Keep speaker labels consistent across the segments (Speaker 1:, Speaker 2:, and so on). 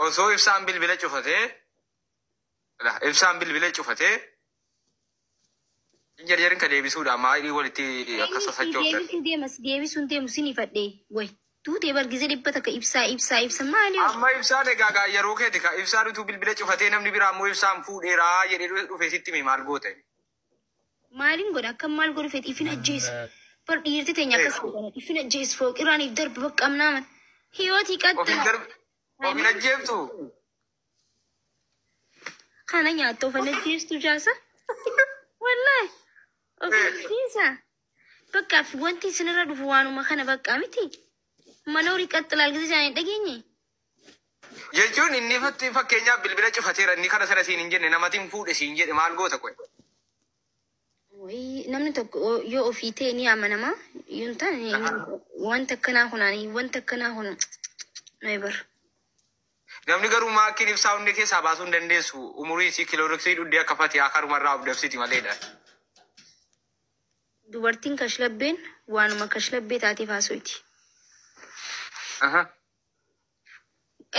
Speaker 1: Osoo ibsaan bilbila cufatee, ibsaan bilbila cufatee hin jarjarin ka deebisuudha maalii walitti akka sosochooftan.
Speaker 2: Deebisuu deema, si deebisuun deemu sin ifadhe. Way tuutee bargizee 100 ibsaa ibsaa ibsa maali?
Speaker 1: Amma ibsaan egaa gaa yeroo keeti ka ibsaan utuu bilbila cufatee namni biraa immoo ibsaan fuudheeraa jedhee dhufee sitti hime maal goota?
Speaker 2: Maaliin godha, akkam maal godhu feeti? Ifin ajjeesu. Bar dhiirti teenya akkas godhan, ifin ajjeesu, fooqirraaniif darbe bakka amnaaman. Hiyootii
Speaker 1: Ofin
Speaker 2: qaxxila.
Speaker 1: darbe ofin ajjeeftu.
Speaker 2: Kana nyaatta ofan ajjeestu jaasa. Wallaahi. Ofin ajjeesa. Bakka wanti isinirra dhufu waanuma kana bakka miti. Mana horii qaxxilaal gisa jaanii dhageenye.
Speaker 1: Jechuun inni fakkeenyaaf bilbila cufateera, inni kana sana siin hin jenne, namatiin fuudhe siin jedhe, maal goota qoy?
Speaker 2: Wayii, namni tokko yoo ofii ta'e ni amanama. Yoo hin taane wanta akkanaa kunaani wanta akkanaa kun no bar.
Speaker 1: Namni garuu maakkiin ibsaa hundi keessaa baasuu hin dandeessu. Umurii isii kilooroksii dhuddee akka fatiyaa karumarraa of dabsiti maleedha.
Speaker 2: Dubartiin kashlabbeen waanuma kashlabbee taateef haasoyti.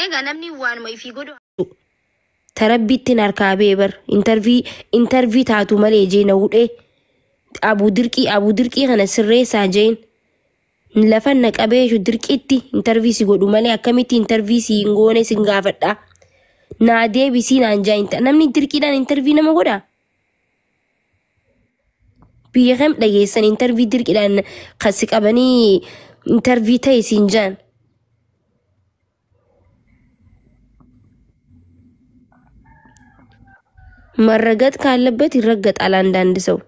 Speaker 2: Egaa namni waanuma ifii godhu.
Speaker 3: Tarabbiittiin harkaa bee bar interview taatu malee jee na hudhee abuu dirqii, abuu dirqii kana sirreessaa jeen lafa na qabee jechuun dirqiitti interview si godhu malee akkamitti interview si hin goone sin gaafadha. Naa deebisii naan jaa, namni dirqiidhaan interview nama godha. Biyya kam dhageessan interview dirqiidhaan kan si qabanii interview ta'e siin jaan? መረገጥ ካለበት ይረገጣል። አንዳንድ ሰው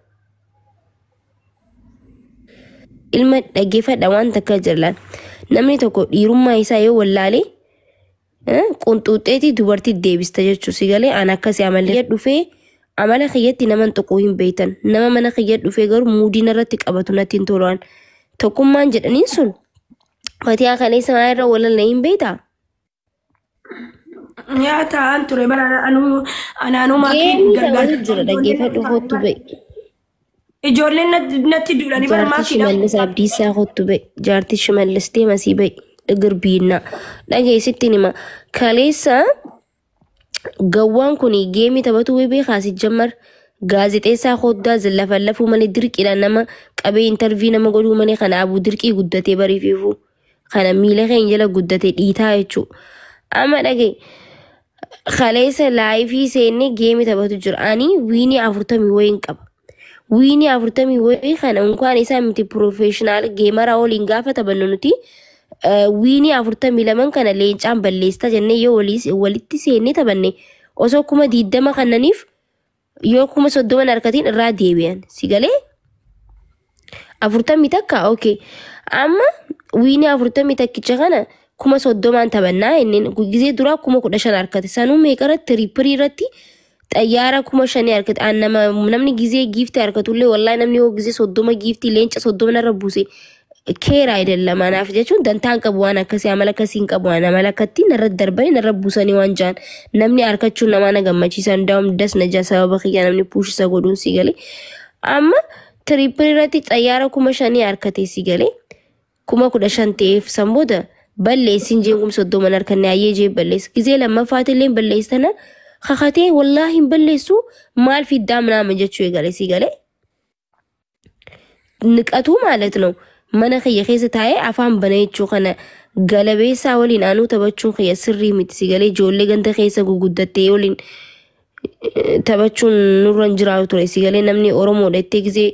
Speaker 3: ilma dhaggeeffadha, waan takka jirlaan namni tokko dhiirummaa isaa yoo wallaale qunxuuxxeetii dubartii deebista jechuu si galee. An akkasii amalli dhufee amala kiyyatti nama tuquu hin beektan. Nama mana kiyya dhufee garuu muudii narratti qabatu natti hin tolu'an. Tokkummaan jedhaniin sun fatiyaa kaleessa maa irra walallee hin beektaa?
Speaker 4: Nyaataan ture bara anuu anaanuu maakiin
Speaker 3: Geemii taphattu
Speaker 4: gargaarsa.
Speaker 3: jira, dhaggeeffadhu, kottu ba'i.
Speaker 4: Ijoolleen natti duulanii bara
Speaker 3: Jaartii
Speaker 4: maakiidha.
Speaker 3: Shimallis Abdiisaa, kottu ba'i. Jaartii Shimallis deemasii ba'i. Dhigir biinna. Dhageessittiin hima. Kaleessa gawwaan kun geemii taphatu beekaa si jammar gaazexeessaa koddaa lafallafuu malee dirqiidhaan nama qabee interview nama godhuu malee, kana abuu dirqii guddatee bariifiifu. Kana miila keenya jala guddatee dhiitaa jechuudha. Amma dhagee, kaleessa live seennee geemii taphatu jira. Ani win 40 wayiin qaba. Win 40 wayii kana unkaan isaa miti, professional gamer waliin gaafa taphannu nuti win 42 kana leencaan balleessita jennee yoo walitti seennee taphanne osoo 20,000 kannaniif yoo 30,000 harkatiin irraa deebi'an si galee 41. Okay, amma win 41 kana 30,000n taphannaa inni gizee duraa 15,000 harkate, sanuu meeqa irratti? Triple irratti xayyaara 5,000 harkate. An nama namni gizee gift harkatullee, wallahi, namni yoo gizee 30 gift leenca 30 narra buuse keera አይደለም anaaf jechuun dantaan qabu. Waan akkasii amala akkasii hin qabu. Waan amala akkatti narra darbanii narra buusanii waan jaan namni harkachuun namaa na gammachiisa. Ndaa'um das na jaa sababa kiyyaa namni puushisa godhuun si galee. Amma triple irratti xayyaara 5,000 harkate, si galee, 15,000 ta'eef. San booda balleessin jeen, 30,000 harkanne, ayyee jee balleessa. Gizee lammaffaatillee balleessana kakatee, wallaahi hin balleessu, maal fiddaa ምናምን jechuu eegale, si galee. ንቀቱ ማለት ነው። Mana kiyya keessa taa'ee afaan bana jechuu kana galabeessaa waliin anuu taphachuun kiyya sirrii miti, si galee. Ijoollee ganda keessa guguddattee waliin taphachuun nurra hin jiraatu ture, si galee. Namni Oromoodha jettee gisee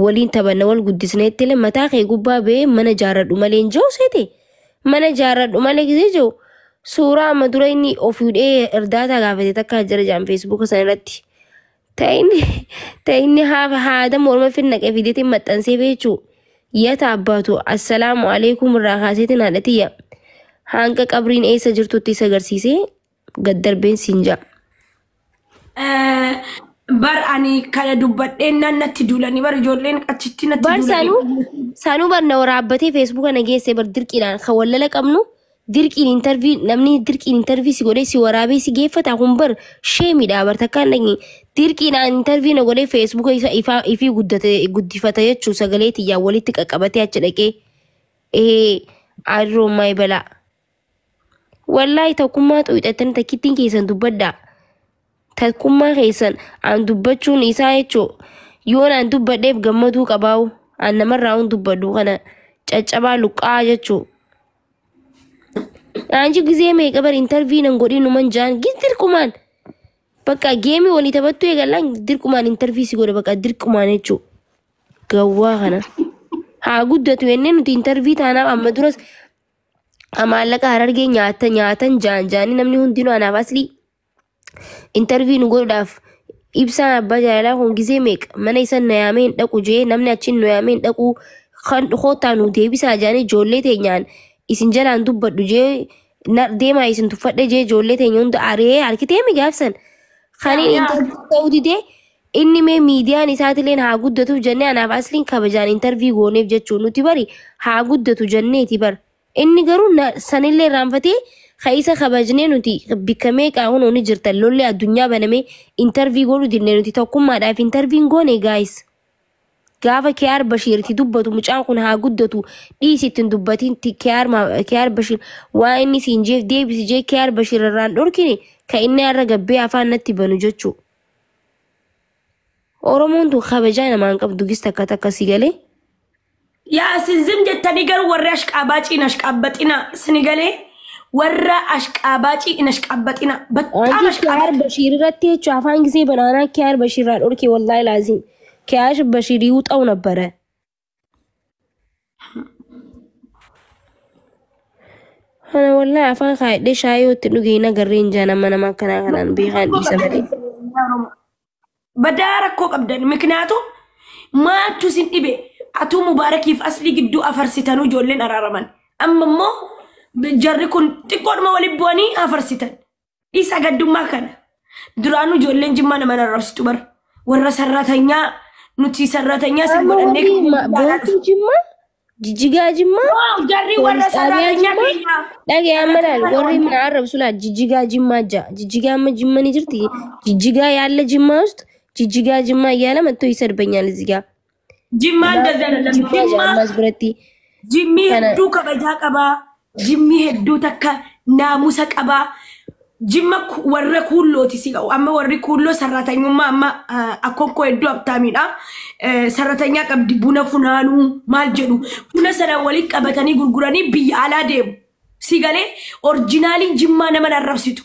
Speaker 3: waliin taphanna wal guddisna jettee mataa kee gubbaa ba'ee mana jaarradhu malee hin jiru seete, mana jaarradhu malee gisee jiru suuraa amma dura inni of hidhee irdaataa gaafate takka jira jaan feesbuuka sana irratti. Ta'inni haada morma finnaqee fideetiin maxxansee beechuu yata abbaatu assalaamu alaikum irraa kaaseetiin haadhatiyya hanga qabriin eessa jirtutti isa agarsiisee gad darbeen siin ja'a.
Speaker 4: Bar ani kana dubbadheen nan natti duulanii bar ijoolleen achitti natti
Speaker 3: Bar
Speaker 4: duulanii.
Speaker 3: Sanuu bar na waraabbatee feesbuuka na geessee bar dirqiidhaan kan wallala qabnu dirqiin interview, namni dirqiin interview si godhee si waraabee si geeffata kun bar sheemidha bar. Takkaan dhaqni dirqiidhaan interview na godhee feesbuuka isa ifaa ifii guddate guddifata jechuu sagalee tiyyaan walitti qaqqabatee achi dhaqee ee adroo maay balaa. Wallaahi tokkummaa xuyixattanii takkittiin keessan dubbadhaa. Takkummaa keessan an dubbachuun isaa jechuu yoon an dubbadheef gammaduu qabaawu an namarraa hun dubbadhu kana caccabaa luqqaa jechuu. Anchi gisee meeqa bar interview nan godhin numan jaan gis dirqumaan bakka geemii walii taphattu eegallaan dirqumaan interview si godha bakka dirqumaan jechuu. Gawwaa kana. Haa guddatu jennee nuti interview taanaaf amma duras maallaqa Harargee nyaata nyaatan jaan jaanii namni hundinuu anaaf aslii interview nu godhuudhaaf ibsaan abbaa jaalalaa kun gisee meeqa mana isa na yaamee hin dhaqu jee namni achiin nu yaamee hin dhaqu kan kootaa nu deebisaa jaanii ijoollee teenyaan isin jalaan dubbadhu jee deemaa isin tuffadhe jee ijoollee teenya hunda ari'ee harkitee mi gaafsan kaniin interview ta'uu didee inni mee miidiyaan isaatileen haa guddatuuf jennee anaaf asliin kabajaan interview gooneef jechuun nuti bari haa guddatu jenneeti bar inni garuu sanillee irraanfatee ka isa kabajnee nuti bikka meeqaa hunoo ni jirtan lollee addunyaa banamee interview godhuu didne nuti tokkummaadhaaf interview goone gaayis. Gaafa Kiyaar Bashiir itti dubbatu mucaan kun haa guddatu dhiisi ittiin dubbatiin Kiyaar Bashiir waa inni siin jeef deebisi jee Kiyaar Bashiir irraan dhorkine ka inni har'a gabbee afaan natti banu jechuu. Oromoon tun kabajaa namaan qabdu gis takka takka si galee.
Speaker 4: Yaa isin zim jettanii garuu warri ashqaabaacii hin ashqaabbaxina sini galee warra ashqaabaacii hin ashqaabbaxina. Battaam
Speaker 3: Wanti Kiyaar
Speaker 4: ashqaabaxina.
Speaker 3: Bashiir irratti jechuun afaan gisee banaanaa Kiyaar Bashiir irraa dhorke wallaahi laazim. Kiyaar Bashiir ይውጣው ነበረ። Kana wallaahi afaan kaayadhee shaayii itti dhugee nagarreen jaa nama nama akkanaa kanaan beekaan dhiisa malee.
Speaker 4: Badaa rakkoo qabdan mikinaatu maaltu isin dhibe atuu Mubaarakiif aslii gidduu afarsitanuu ijoolleen araaraman. Amma immoo jarri kun xiqqoodhuma waliin bu'anii afarsitan. Dhiisa gaddummaa kana. Duraanuu ijoolleen jimmaa nama arrabsitu bara. Warra sarratanyaa nuti sarratanyaa isin
Speaker 3: Amma
Speaker 4: godhannee
Speaker 3: warri boontuu jimmaa, jijjigaa jimmaa,
Speaker 4: jarri warra
Speaker 3: poolis xaabiyaa
Speaker 4: sarratanyaa
Speaker 3: jimmaa,
Speaker 4: keenya.
Speaker 3: dhagee amma laal
Speaker 4: Sarratanyaa
Speaker 3: warri mana arrabsu laal jijjigaa jimmaa ja'a. Jijjigaa amma jimma ni jirti. Jijjigaa ያለ ጅማ ውስጥ ጅጅጋ ጅማ እያለ መጥቶ ይሰድበኛል እዚህ ጋር
Speaker 4: Jimmaa እንደዚህ አይደለም።
Speaker 3: ጅማ
Speaker 4: Jimmaa
Speaker 3: ጃማስ ብረቲ
Speaker 4: Jimmii
Speaker 3: kana
Speaker 4: hedduu kabajaa qabaa. Jimmii hedduu takka naamusa qabaa. Jimma warra kuullooti si qabu. Amma warri kuulloo sarratanyummaa amma akkoon koo hedduu abtaamiidha. Sarratanyaa qabdi buna funaanuu maal jedhu. Buna sana walitti qabatanii gurguranii biyya alaa deemu. Si galee orjinaaliin jimmaa nama arrabsitu.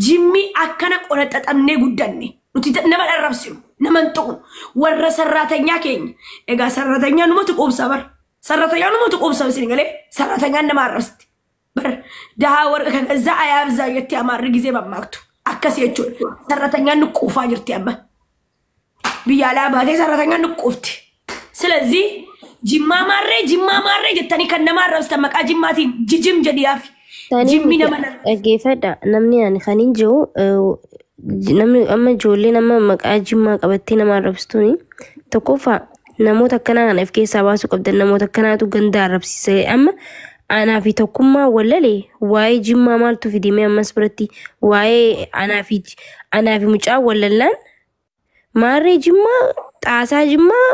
Speaker 4: Jimmi akkana qoraxaxamnee guddanne. Nuti nama arrabsinu. Nama hin tuqnu. Warra sarratanyaa keenya. Egaa sarratanyaa numatu quubsa bara. Sarratanyaa numatu quubsa isin galee sarratanyaan nama arrabsiti. Bar dahaa warra ከገዛ አያብዛ jetti amaarri ጊዜ mammaaktu akkas jechuudha. Sarratanyaan nu quufaa jirti amma. Biyya alaa baatee sarratanyaan nu quufti. ስለዚህ jimmaa maarree jimmaa maarree jettanii kan nama arrabsitan maqaa jimmaatiin jijim jedhiyaaf.
Speaker 3: Tanii
Speaker 4: Jimmi
Speaker 3: miti
Speaker 4: nama arrabsa.
Speaker 3: dhaggeeffadha. Namni ani kan hin jiru namni amma ijoolleen amma maqaa jimmaa qabattee nama arrabsituuni tokkoffaa namoota akkanaa kana of keessaa baasuu qabdan namoota akkanaatu ganda arrabsiisa. Amma anaa fi tokkummaa wallalee waa'ee jimmaa maaltu fidime ammas biratti waa'ee anaa fi mucaa wallallaan maarree jimmaa xaasaa jimmaa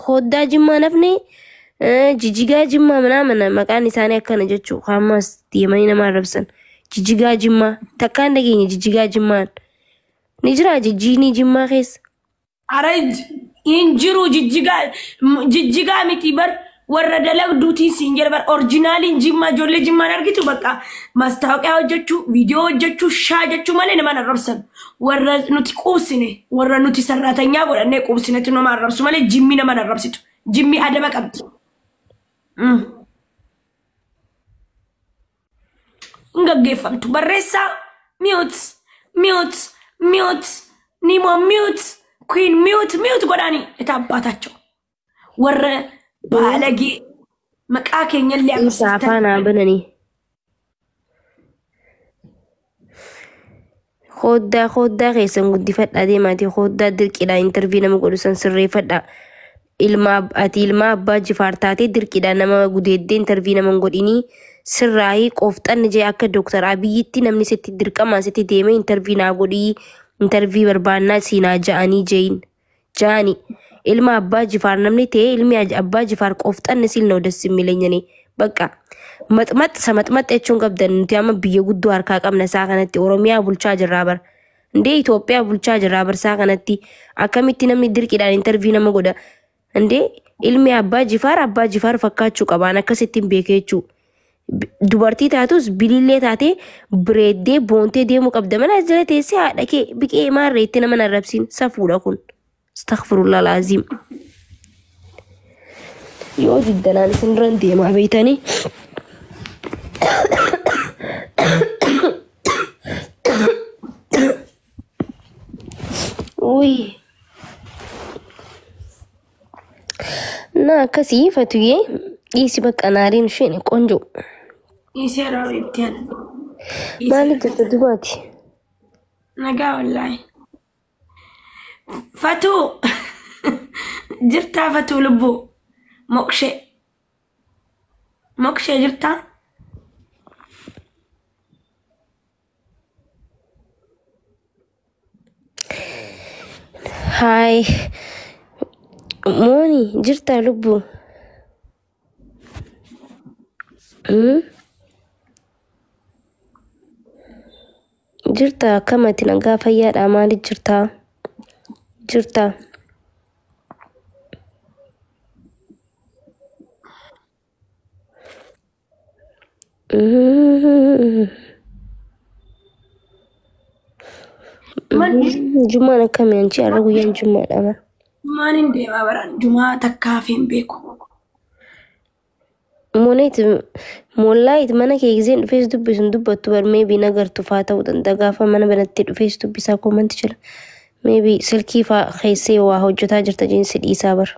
Speaker 3: hoddaa jimmaa nafne jijjigaa jimmaa ምናምን maqaan isaanii akkana jechuu ammas deemanii nama arrabsan jijjigaa jimmaa takkaan dhageenya jijjigaa jimmaan ni jira jijjiinii jimmaa keessa.
Speaker 4: Ara hin jiru jijjigaa jijjigaa miti bar warra dalagduutiin siin jedha bar orjinaaliin jimmaa ijoollee jimmaan argitu bakka maastaawoqiyaa hojjechuu viidiyoo hojjechuu shaa jechuu malee nama hin arrabsan warra nuti quubsine warra nuti sarraatanyaa godhannee quubsinetu nama arrabsu malee jimmi nama hin arrabsitu jimmi adaba qabdi. Hin gaggeeffamtu barreessaa mute mute mute ኒሞ mute ኩን mute mute godhaanii itti abbaataቸው warra baalagee maqaa keenyallee
Speaker 3: Ibsa
Speaker 4: agarsiistan.
Speaker 3: afaan haa bananii. Hoddaa hoddaa keessan guddifadhaa deemaati hoddaa dirqiidhaan interview nama godhu san sirreeffadhaa. Ilma ati ilma abbaa jifaar taatee dirqiidhaan nama gudeeddee interview nama hin godhinii sirraayii qoofxanni jee akka Dooktar Abiyyitti namni sitti dirqamaan sitti deemee interview naa godhii interview barbaannaa siinaa ja'anii jeeyin ja'anii. Ilma abbaa jifaar namni ta'e ilmi abbaa jifaar qoofxanni ሲል ነው ደስ የሚለኝ እኔ በቃ። Maxmax samaxmax jechuun qabdan nuti amma biyya guddoo harkaa qabna isaa kanatti Oromiyaa bulchaa jirraa bara. Indee Itoophiyaa bulchaa jirraa bar isaa kanatti akkamitti namni dirqiidhaan interview nama godha. Indee ilmi abbaa jifaar abbaa jifaar fakkaachuu qabaan akkasittiin beekee jechuudha. Dubartii taatus bilillee taatee bireeddee boontee deemuu qabda. Mana jala teessee haadha kee biqee maarree itti nama arrabsiin safuudha kun. Astaghfirullah alaaziim. Yoo diddanaan isin duran deemaa beeytanii. Uy. Na akkasii Fatuyyee dhiisi bakka naariin isheen ቆንጆ.
Speaker 4: Dhiiseera beekteen.
Speaker 3: Maaliif jirta dubaati?
Speaker 4: Nagaa wallaahi. Fatuu jirtaa Fatuu lubbuu moqshee moqshee jirtaa?
Speaker 3: Haay. Mooni jirtaa lubbuu? Jirtaa akkamati nagaa fayyaadhaa maaliif jirtaa? Jirtaa. Jumaan akkamii anchi har'a guyyaan jumaadha bara.
Speaker 4: Jumaan hin deemaa baraan jumaa takkaa fi hin beeku.
Speaker 3: Moneet mollaayit mana kee giseen dhufees dubbisun dubbattu bar meebii nagartu faa ta'uu danda'a gaafa mana banatti dhufees dubbisaa koomanti jira. Meebii silkii faa keessee waa hojjetaa jirta jeensi dhiisaa bar.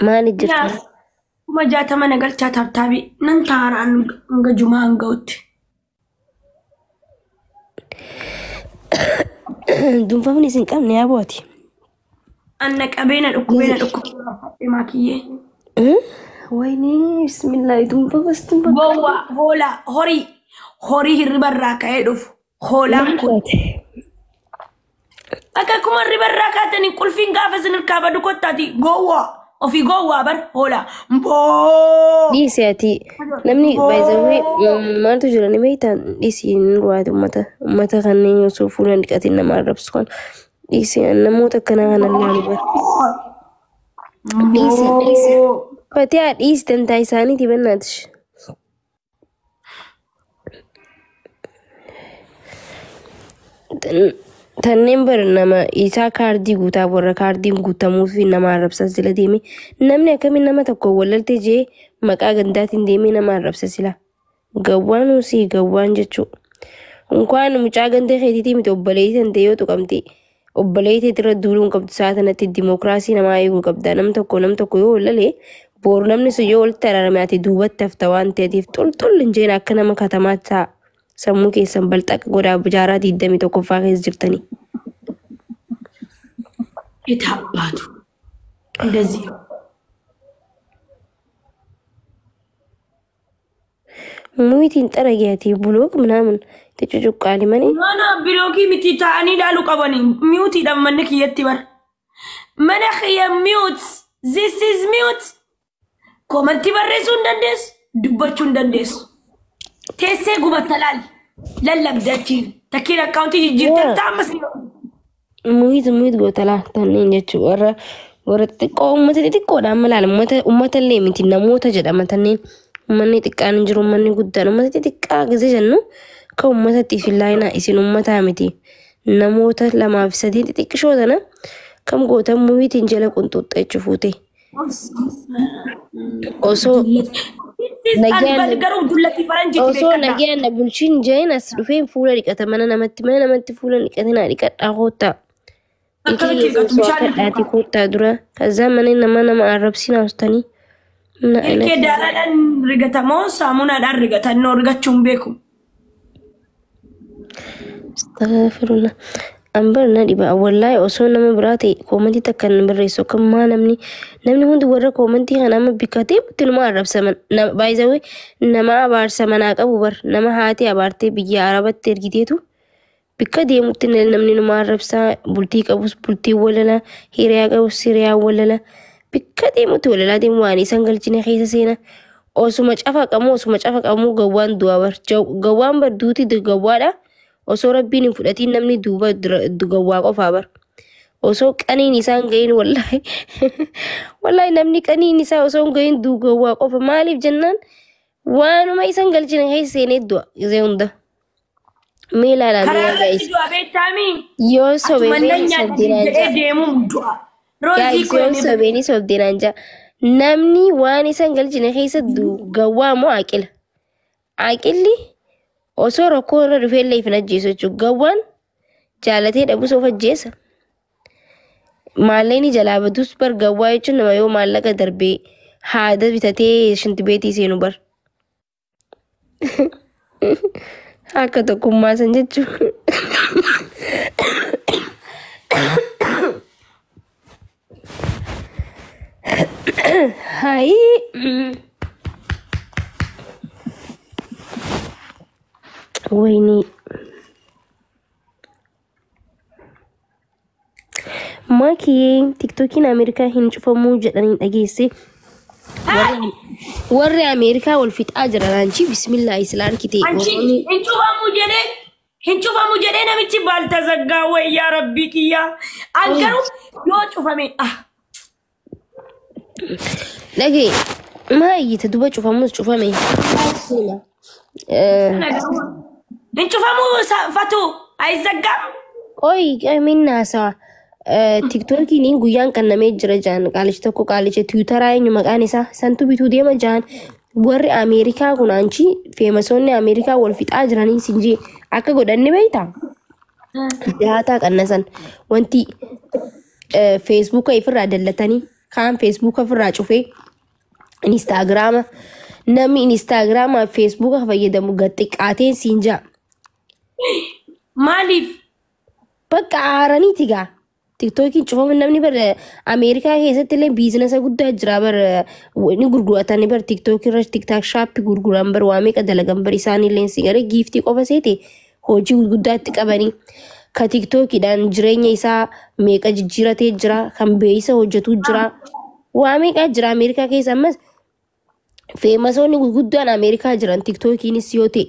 Speaker 3: Maaliif jirta?
Speaker 4: 60,000 na galchaa taaptaabii nan taaraan hanga jumaa hanga utti.
Speaker 3: Dunfamni isin qabne yaa booti.
Speaker 4: Anna qabee na dhukkubee na dhukkubee maakiyyee.
Speaker 3: Wayne bismillaahi dunfamas dunfamas.
Speaker 4: Gowwaa hoolaa horii horii hirriba irraa ka'ee dhufu hoolaan kun. Akka akkuma hirriba irraa kaatanii qulfiin gaafa isin harkaa badu kottaati gowwaa ofii gowwaa bar hoolaa mboo.
Speaker 3: Dhiisi ati namni baay'ee maaltu jira ni beektaa dhiisi hin ruwaati uummata uummata kanneen osoo fuula hin dhiqatin nama arrabsu kan dhiisi namoota akkanaa kana ilaalu bar. Dhiisi dhiisi. Fatihaa dhiisi dantaa isaaniiti bannaatish. Tanneen bar nama isaa kaardii guutaa warra kaardiin guutamuuf nama arrabsa sila deeme namni akkamiin nama tokko walaltee jee maqaa gandaatiin deemee nama arrabsa sila. Gawwaan usii gawwaan jechuudha. Unkaan mucaa ganda keetiitii miti obboleettii tante yoo tuqamte obboleettii irra duuluu hin qabdu sa'a sanatti dimookiraasii namaa eeguu qabda. Nam tokko nam tokko yoo wallale boru namni sun yoo walitti araarame ati duubatti hafta waan ta'eef xulxul hin jeen akka nama katamaa ta'a. Sammuu keessan balxaqa godhaa jaaraa 21ffaa keessa jirtanii.
Speaker 4: የታባቱ እንደዚህ ነው።
Speaker 3: Muyitiin xaragiyaati bulook ምናምን ትጩጩቃሊ መኔ
Speaker 4: Mana bilookii miti ta'anii ilaaluu qabanii miyuutiidhaan manni kiyyatti bar. Mana kiyya mute. This is mute. Koomantii barreessuu hin dandeessu. Dubbachuu hin dandeessu. Teessee gubatta laal. Lallabdachiin. Takkiin akkaawuntii jijjiirtee ta'ammas.
Speaker 3: Muyit muyit gootalaa tanneen jechuun warra warra xixiqqoo uummata xixiqqoodha amma laala uummata uummata illee miti namoota jedhama tanneen uummanni xiqqaan hin jiru uummanni guddaan uummata xixiqqaa gisee jennu akka uummatatti fillaayinaa isin uummataa miti namoota lamaaf sadii xixiqqishoo tana kam gootan muyitiin jala qunxuxxa jechuu fuute osoo Nagaan-
Speaker 4: Garuu dullatti faranjiitti
Speaker 3: osoo
Speaker 4: beekadha.
Speaker 3: nagaan na bulchiin jeen as dhufee fuula dhiqata mana namatti mana namatti fuula dhiqatinaa dhiqadhaa koottaa.
Speaker 4: Akkamitti dhiqatu? Bishaan
Speaker 3: Kadhaati koottaa dura kazaa mana nama nama arrabsinaa hostanii.
Speaker 4: Ilkee daaraadhaan rigatamoo saamunaadhaan rigatan noo rigachuu hin beeku.
Speaker 3: Astaghfirullah. An bar na dhiba wallaahi osoo nama biraa ta'e koomantii takka hin barreessu akka maa namni hundi warra koomantii kana amma bikkatee itti numa arrabsaman baay'isawee nama abaarsa manaa qabu bar nama haati abaartee biyya arabatti ergiteetu bikka deemutti namni numa arrabsaa bultii qabus bultii walala hiriyaa qabus hiriyaa walala bikka deemutti walalaa deemu waan isaan galchine keessa seena osuma cafa qabu osuma cafa qabu gawwaan du'a bar gawwaan bar duuti gawwaadha. Osoo rabbiin hin fudhatiin namni duuba gawwaa qofaa bar. Osoo qaniin isaa hin gahin wallaahi wallaahi namni qaniin isaa osoo hin gahin duu gawwaa qofa maaliif jennaan waanuma isan galchine keessa seenee du'a gisee hunda. Mee ilaalaa
Speaker 4: Karaa
Speaker 3: mee
Speaker 4: irratti
Speaker 3: guys.
Speaker 4: du'a beektaami.
Speaker 3: Yoo
Speaker 4: Atuma
Speaker 3: sobee
Speaker 4: nan nyaadha
Speaker 3: sobdinaan
Speaker 4: jedhee
Speaker 3: ja'a.
Speaker 4: deemuun du'a. Roozii
Speaker 3: Guys
Speaker 4: koo
Speaker 3: yoo
Speaker 4: inni
Speaker 3: sobeenii sobdinaan ja'a. Namni waan isan galchine keessa duu gawwaa moo aqila? Aqilli osoo rakkoo irra dhufee illee hin ajjeesu jechuudha. Gawwaan jaalatee dhabus of ajjeesa. Maallaqni jalaa badus bar gawwaa jechuun nama yoo maallaqa darbee haada bitatee shintibeetii seenu bar. Akka tokkummaa san jechuudha. Hayi. Wayni. Maakiyee tiktookiin Ameerikaa hin cufamuu jedhanii dhageesse. Warri Ameerikaa wal fixaa jiran anchi bismillah isla arkite.
Speaker 4: Anchi hin cufamu jedhee hin cufamu jedhee namichi baaltazaggaa wayyaa rabbii kiyyaa. An garuu yoo cufame ah
Speaker 3: Dhagee maa iyyita duba cufamus cufame.
Speaker 4: Hin cufamu fatu ayizaggaam.
Speaker 3: Qoy qamin naasawa. Tiktookiin guyyaan qannamee jira jaan qaalichi tokko qaalicha tiwutaraa eenyu maqaan isaa santu bituu deema jaan warri Ameerikaa kun anchi feemasoonni Ameerikaa wal fixaa jiranii sin jee akka godhanni beektaa? Daataa qannasan wanti feesbuuka ifirraa dallatanii kaan feesbuuka ofirraa cufee inistaagiraama namni inistaagiraamaa fi feesbuuka fayyadamu gad xiqqaateen siin jaa.
Speaker 4: Maaliif?
Speaker 3: Bakka aaraniiti gaa. Tiktookiin cufamu namni bar Ameerikaa keessatti illee biizinasa guddaa jira bar ni gurguratanii bar tiktookii irra tiktaak shaappii gurguran bar waa meeqa dalagan bar isaan illee si gara giiftii qofa seete hojii gurguddaatti qabanii ka tiktookiidhaan jireenya isaa meeqa jijjiiratee jira kan beeyisa hojjetu jira waa meeqa jira Ameerikaa keessa ammas feemasoonni gurguddaan Ameerikaa jiran tiktookiinis yoo ta'e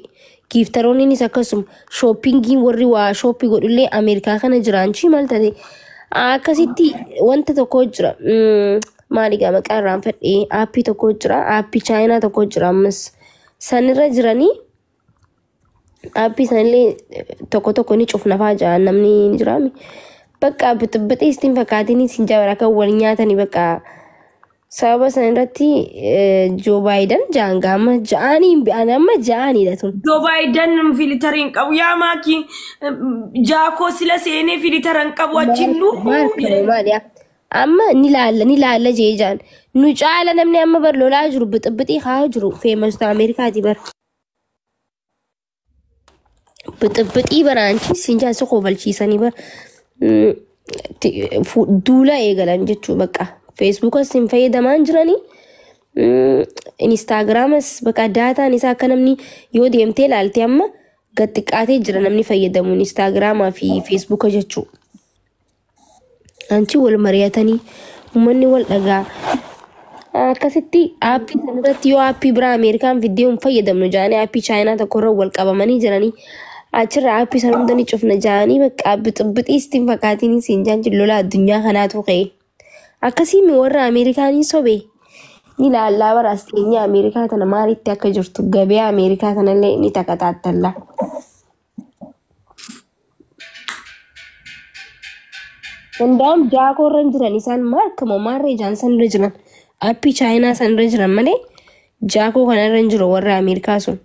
Speaker 3: giiftaroonnis akkasuma shooppingiin warri waa shooppii godhullee Ameerikaa kana jiraanchi maal taate akkasitti wanta tokko jira maali gaa maqaa irraan fadhee aappii tokko jira aappii chaayinaa tokko jira ammas sanirra jiranii aappii sanillee tokko tokko ni cufnafaa jira namni ni jiraami bakka bixibixii istiin fakkaatiin siin jabara akka wal nyaatanii bakka sababa san irratti Joo Baayiden ja'an gaama ja'anii hin amma ja'aniidha tun.
Speaker 4: Joo Baayiden filitara hin qabu. Yaa maakii jaakoo sila seenee filitara hin qabu achiin nu.
Speaker 3: Maal yaa amma ni laalla ni laalla jee ja'an nu caala namni amma bar lolaa jiru bixibixii haa jiru feemasta Ameerikaati bar. Bixibixii baraanchi siin jaansi kofalchiisanii bar duula eegalan jechuu bakka. Feesbuukas hin fayyadamaan jiranii. Instaagiraamas bakka daataan isaa akka namni yoo deemtee ilaalte amma gad xiqqaatee jira namni fayyadamu Instaagiraamaa fi Feesbuuka jechuu. Anchi wal mari'atanii uummanni wal dhagaa. Akkasitti aappii sanarratti yoo aappii biraa Ameerikaan fiddee hin fayyadamnu jaanii aappii Chaayinaa tokkorra wal qabamanii jiranii achirra aappii sana hunda ni cufna jaanii bakka bixibixii istiin fakkaatiin siin jaanchi lola addunyaa kanaatu ka'e. Akkasii mi warra Ameerikaanii sobee ni laallaa bara as teenyee Ameerikaa tana maalitti akka jirtu gabee Ameerikaa tanallee ni takataattalla. Hundaa'uun jaakoo irra hin jiran isaan maarkama maarree jaan san irra jiran aappii Chaayinaa san irra jiran malee jaakoo kana irra hin jiru warra Ameerikaa sun.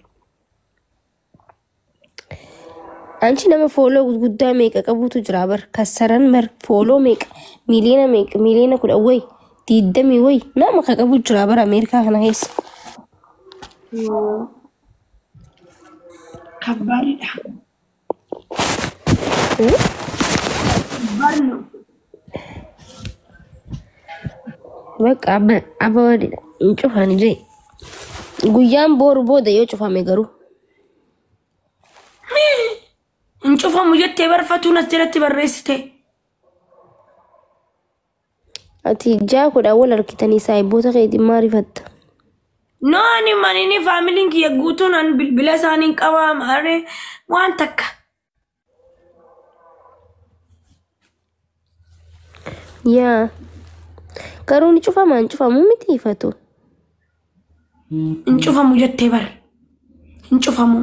Speaker 3: Anchi nama fooloo gurguddaa meeqa qabutu jira bar kassaran bar fooloo meeqa miiliyoona meeqa miiliyoona 10 wayi 20 wayi nama ka qabu jira bar Ameerikaa kana keessa.
Speaker 4: Kabbaadidha. ከባድ ነው።
Speaker 3: Bakka abba abba hin cufan jee. Guyyaan booru booda yoo cufame garuu.
Speaker 4: Hin cufamu jettee barfatuun as jalatti barreessite.
Speaker 3: Ati jaakodhaan wal harkitanii saayiboota keetiin maarifatta?
Speaker 4: No ani manini faamiliin kiyya guutuun an bilbila isaanii hin qabaa maaree waan takka.
Speaker 3: Yaa. Garuu ni cufama hin cufamu miti ifatu.
Speaker 4: Hin cufamu jettee bar. Hin cufamu.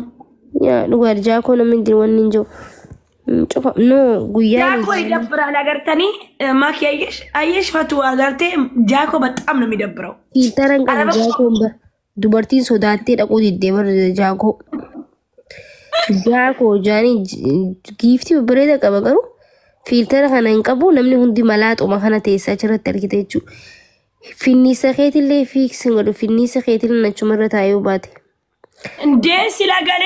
Speaker 3: Yaa dhugaa jaakoo namni hin wanni hin jiru. Hin cufamu. No guyyaan.
Speaker 4: ጃኮ ይደብራል። አገርተኒ ማኪ አየሽ አየሽ ፈቱ አገርቴ ጃኮ በጣም ነው የሚደብረው።
Speaker 3: Fiiltara hin qabu jaakoon bara. Dubartiin sodaattee dhaquu diddee bara jaakoo. Jaakoo jaanii giiftii babbareeda qaba garuu fiiltara kana hin qabu namni hundi malaaxuma kana teessaa achirratti argite jechuudha. Finniisa keetillee fiiksin godhu finniisa keetillee achumarra taa'ee baate.
Speaker 4: እንዴ ሲላገሌ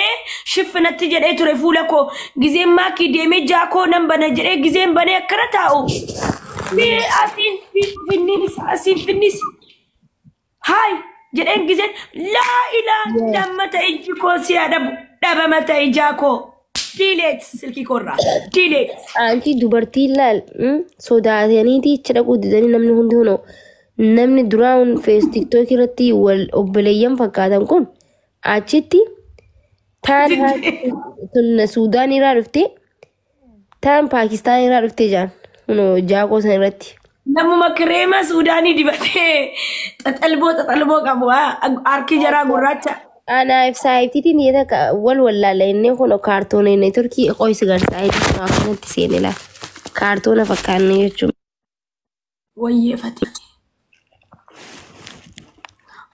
Speaker 4: ሽፍነት ጀዴ ቱሬ ፉለ ኮ ጊዜ ማኪ ዴሜ ጃኮ ነን በነ ጀዴ ጊዜን በነ ያከረታው አሲን ፊኒስ አሲን ፊኒስ ሃይ ጀዴን ጊዜን ላኢላ ለመተ እጅ ኮ ሲያደቡ ደበመተ ጃኮ ዲሌት ስልኪ ኮራ ዲሌት
Speaker 3: Anti dubartiin laal sodaataniiti achi dhaquu didanii namni hundi hunoo namni duraan fees tiktook irratti wal obboleeyyan fakkaatan kun achitti taan tun Suudaan irraa dhufte taan Paakistaan irraa dhufte jaan hunoo jaakoo san irratti.
Speaker 4: Namuma kireema Suudaanii dibatee xaxalboo xaxalboo qabu harki jaraa gurraacha.
Speaker 3: Anaaf saayibtiitiin dhiyeeta wal wallaala inni kun kaartoona inni turkii qoysi garsaayibtii kun akkanatti seene laal kaartoona fakkaanne jechuudha.
Speaker 4: Wayyeeffate.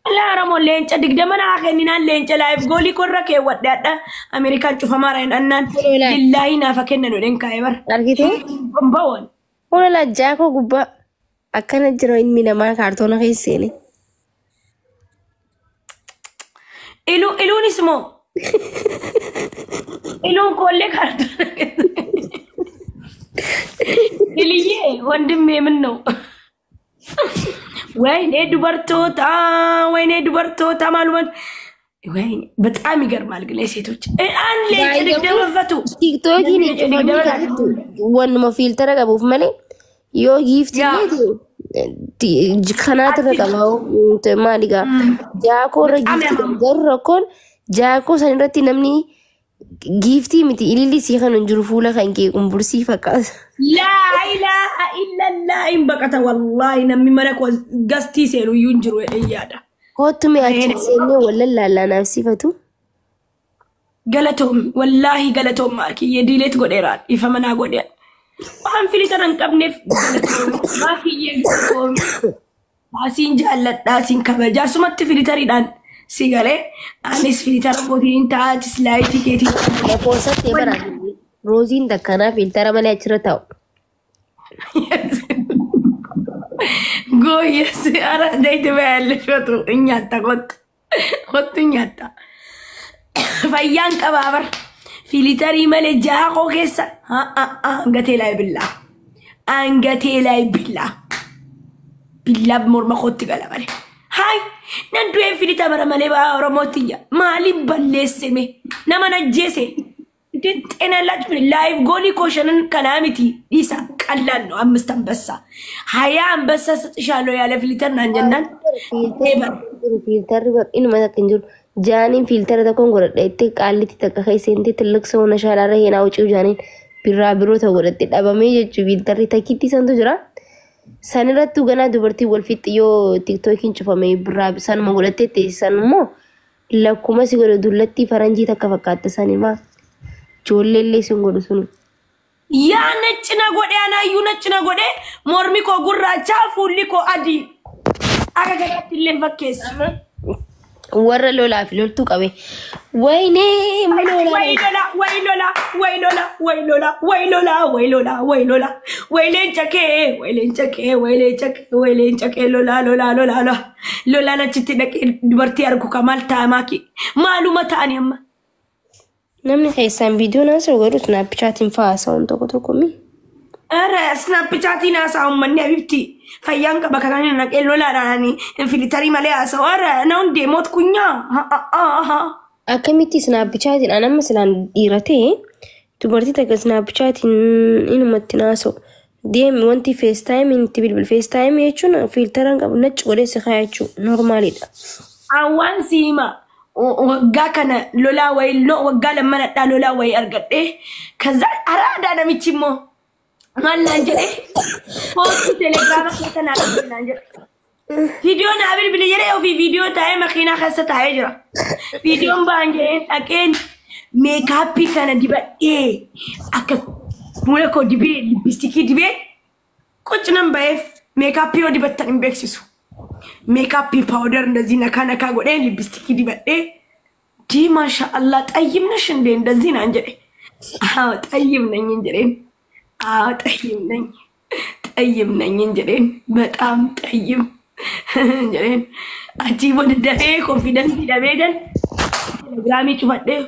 Speaker 4: Walaa Oromoo leenca 20 naa kenninaan leenca laayif goolii korra keewwadhe hadha Ameerikaan cufamaara hin annaan lillaahi naafa kennan odhen kaa'e bara.
Speaker 3: Argitee?
Speaker 4: Bambawan.
Speaker 3: Kun laa jaakoo gubbaa akkana jira ilmi namaa kaartoona keessa seene.
Speaker 4: Iluu iluunis moo? Iluun koollee kaartoona Iliyyee ወንድሜ ምን ነው? ወይኔ dubartoota ወይኔ dubartoota ማሉመን ወይኔ በጣም ይገርማል። ግን የሴቶች አንድ leenca 20 ፈቱ
Speaker 3: Tiktookiin cufamee kanatti wannuma fiiltara qabuuf malee yoo giiftii kanaatu irra qaba maali gaa jaakoo irra giiftii qaba garuu rakkoon jaakoo san irratti namni giiftii miti ililli sii kan hin jiru fuula kan kee qumbursii fakkaata.
Speaker 4: Laa ilaaha illallah hin baqata wallaahi namni mana koo gastii seenu iyyuu hin jiru jedhee yaada.
Speaker 3: Kottu mee achi seennee wal lallaanaaf sifatu.
Speaker 4: Galatoom wallaahi galatoom maakiyyee delete godheeraan ifa manaa godhe. Waan filitara hin qabneef galatoom maakiyyee galatoom. Asiin jaalladha asiin kabajaa sumatti filitariidhaan si galee anis filitara kootiin taa'atis laayitii keetiin.
Speaker 3: Lakkoofsatti bara rooziin takkanaa fiiltara malee achirra taa'u.
Speaker 4: Gooyes ara deeti baay'ee shotu nyaata kottu kottu nyaata. Fayyaan qabaa bar filitarii malee jaakoo keessa hangatee laay billaa hangatee laay billaa billaa morma kootti gala malee. Haay nan du'een filita bara malee ba'aa Oromootti iyya maaliin balleessime nama najjeese ጤና ያላችሁ ላይቭ ጎሊ ኮሸንን ከናሚቲ ዲሳ ቀላል ነው። 5 አንበሳ 20 አንበሳ ሰጥሻለሁ ያለ ፊልተር ናንጀናን
Speaker 3: Fiiltarri inuma takka hin jiru. Jaaniin fiiltara tokkoon godhadha itti qaallitti takka keessatti ትልቅ ሰው ነሽ አላረ ሄና ውጪው jaaniin birraa biroo godhatte dhabamee jechuu fiiltarri takkiitti santu jira. Sanirrattuu ganaa dubartii wal fixxi yoo tiktookiin cufame birraa sanuma godhattee teessisan immoo lakkuma si godhe dullattii faranjii takka fakkaatte sanimaa ijoolleellee sin godhu sun.
Speaker 4: ያ ነጭ ነጎዴ አናዩ ነጭ ነጎዴ ሞርሚ ኮ ጉራቻ ፉሊ ኮ አዲ akka kanatti illee fakkeessu.
Speaker 3: Warra lolaa fi loltuu qabe. Waynee
Speaker 4: ወይ lola ወይ lola ወይ lola ወይ lola ወይ lola ወይ lola ወይ lola ወይ leenca kee ወይ leenca kee ወይ leenca kee ወይ leenca kee lola lola lola lola lolaan achitti dhaqee dubartii argu ka maal ta'a maaki maaluma ta'ani amma.
Speaker 3: Namni keessaan viidiyoo naasoo godhu snaapchaatiin fa'aa haasa'uun tokko tokko mi.
Speaker 4: Ara Snapchatiin haasa'a uummanni habibti. Fayyaan qaba kan inni naqee lolaadhaan filitarii malee haasa'u. Ara na hundee moot kunyaa.
Speaker 3: Akkamitti Snapchatiin an amma silaan dhiira ta'e dubartii takka Snapchatiin inumatti naasa'u. Deemi wanti FaceTime itti bilbil, FaceTime jechuun filtera hin qabu, nacci godhee si kaaya jechuudha, normaalidha.
Speaker 4: Awwaan siima waggaa kana lolaa wayii, no, waggaa lammanadhaa lolaa wayii argadhee kaza araadaa namichi immoo maal naan jedhee, "Kootu Telegiraama keessa naa bilbili" naan jedhe. Viidiyoo naa bilbili jedhee, ofii viidiyoo taa'ee makiinaa keessa taa'ee jira. Viidiyoon ba'an jedheen dhaqeen makeup kana dibadhee, akka fuula koo dibee, lipstick dibee quccinan ba'eef. Makeup yoo dibattan hin beeksisu. Makeup powder እንደዚህ ነካ ነካ godhee lipstick dibadhee ዲ ማሻ አላህ ጠይም ነሽ እንዴ እንደዚህ naan jedhe. አዎ ጠይም ነኝ jedheen. አዎ ጠይም ነኝ፣ ጠይም ነኝ jedheen, በጣም ጠይም jedheen. Achii booda dafee confidence dhabee gan Telegiraamii cufadhee